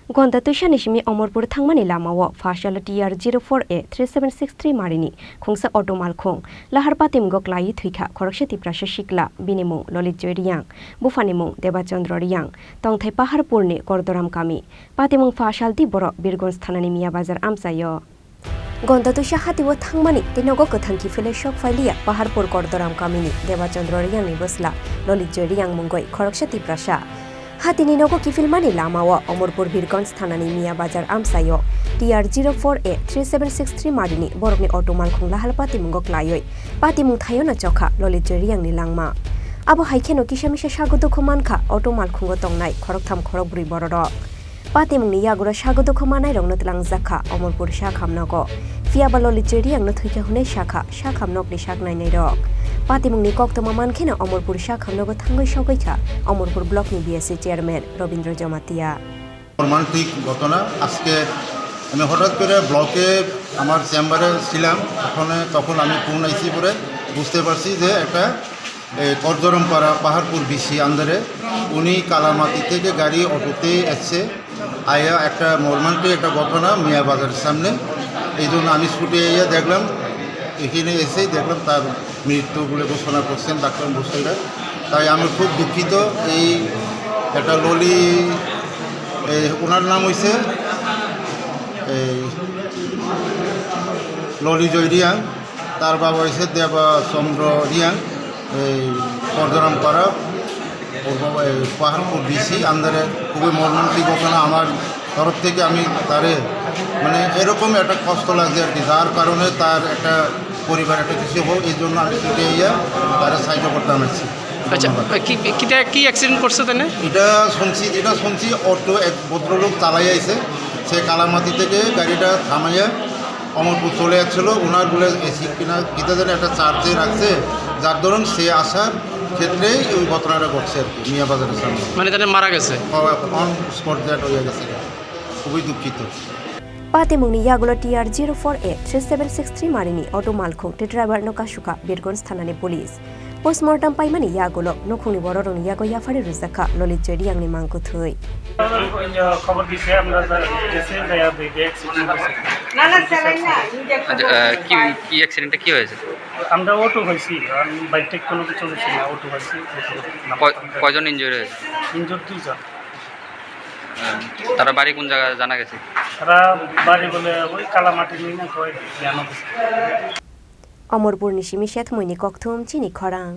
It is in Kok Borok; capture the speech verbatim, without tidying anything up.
Gonda Tuisani simi Omorpur thangmani lamao Phasalo T R zero four A three seven six three marini khungsa auto malkhung lahar patimungo klaiwi thwikha khoroksa Tiprasa sikla, bini mung Lolit Joy Riang, buphani mung Deba Chandra Riang, tongthai Paharpurni Kordoram kami. Patimung Phasaldi borok Birgonj thanani Miya Bazar amchaio. Gonda Tuisa hatio thangmani tei nogo kwthang kiphilwi sok phailiya Paharpur Kordoram kamini Deba Chandra Riangni bwsla Lolit Joy Riang mungwi khoroksa Tiprasa. Hatini nogo kiphilmani lamao Omorpur Birgonj thanani Miya Bazar amchaio T R zero four A three seven six three marini borokni auto malkhung lahal patimungo klaiwi patimung thaio na chokha Lolit Joy Riangni langma. Abo hai kheno kisa misa sago dukhu mankha auto malkhungo tongnai khoroktham khorokbrwi bororok. Patimungni yagulo sago dukhu manairokno tlangjak kha Omorpur sak hamnogo. Phiyaba Lolit Joy Riangno thwikha hwnwi sakha sak hamnokni sak nainairok. Patimungni koktwma mankheno Omorpur sak hamnogo thangwi sogwi kha Omorpur blockni B S C chairman Robindra Jamatia. মর্মান্তিক ঘটনা। আজকে আমি হঠাৎ করে ব্লকে আমার চেম্বারে ছিলাম, ওখানে তখন আমি ফোন আইসি পরে বুঝতে পারছি যে একটা এই করজরমপাড়া পাহাড়পুর বিসি আন্ডারে উনি কালামাটি থেকে গাড়ি অটোতে এসছে, আয়া একটা মর্মান্তিক একটা ঘটনা মিয়া বাজারের সামনে। এই জন্য আমি ছুটে আইয়া দেখলাম, এখানে এসেই দেখলাম তার মৃত্যু বলে ঘোষণা করছেন ডাক্তার মুর্শিদা। তাই আমি খুব দুঃখিত। এই একটা ললি, এই ওনার নাম হইছে এই ললি জয় রিয়াং, তার বাবা হইছে দেবা চন্দ্র রিয়াং, এই করজরাম পাড়া, ওর বাবা এই পাহাড়পুর বিসি আন্ডারে। খুবই মর্মান্তিক ঘটনা। আমার তরফ থেকে আমি তারে মানে এরকম একটা কষ্ট লাগছে আর কি, যার কারণে তার একটা পরিবার একটা কিছু হোক, এই জন্য আমি ছুটে আইয়া তারা সাহায্য করতে আনাচ্ছি। আচ্ছা, ধন্যবাদ। কি, কি, কিতা, কি অ্যাক্সিডেন্ট করছে তাহলে? এটা শুনছি, যেটা শুনছি, অটো এক ভদ্রলোক চালাই আইছে, সে কালামাটি থেকে গাড়িটা থামাইয়া অমরপুর চলে যাচ্ছিল। ওনার বলে এসি কিনা কিতা যেন একটা চার্জে রাখছে, যার দরুন সে আসার ক্ষেত্রেই ওই ঘটনাটা ঘটছে আর কি, মিয়া বাজারের সামনে। মানে তাহলে মারা গেছে? অন স্পট ডেড হয়ে গেছে। খুবই দুঃখিত। Patimungni yagulo T R zero four A three seven six three marini auto malkhung tei driver no kasukha Birgonj thanani police. Postmortem paimani yagulo nukhungni bororokni yago yaphari rwjakha Lolit Joy Riangni mangkwthwi. খবর দিছে, আমরা যা-, গেছে, যাইয়া দেখি অ্যাক্সিডেন্ট হয়েছে। আচ্ছা, আহ, কি, কি অ্যাক্সিডেন্টটা কি হয়েছে? আমরা অটো হয়েছি, আমি বাইক টাইক কোনো কিছু হয়েছি না, অটো হয়েছি, অটো নাম কয়-, কয়জন ইনজুরি হয়েছে? ইনজুর দুইজন। আহ, তারা বাড়ি কোন জায়গা জানা গেছে? তারা বাড়ি বলে ওই কালামাটি নিয়ে না, কয় জ্ঞান office. Omorpurni simi Sethmoini kokthum chini khorang.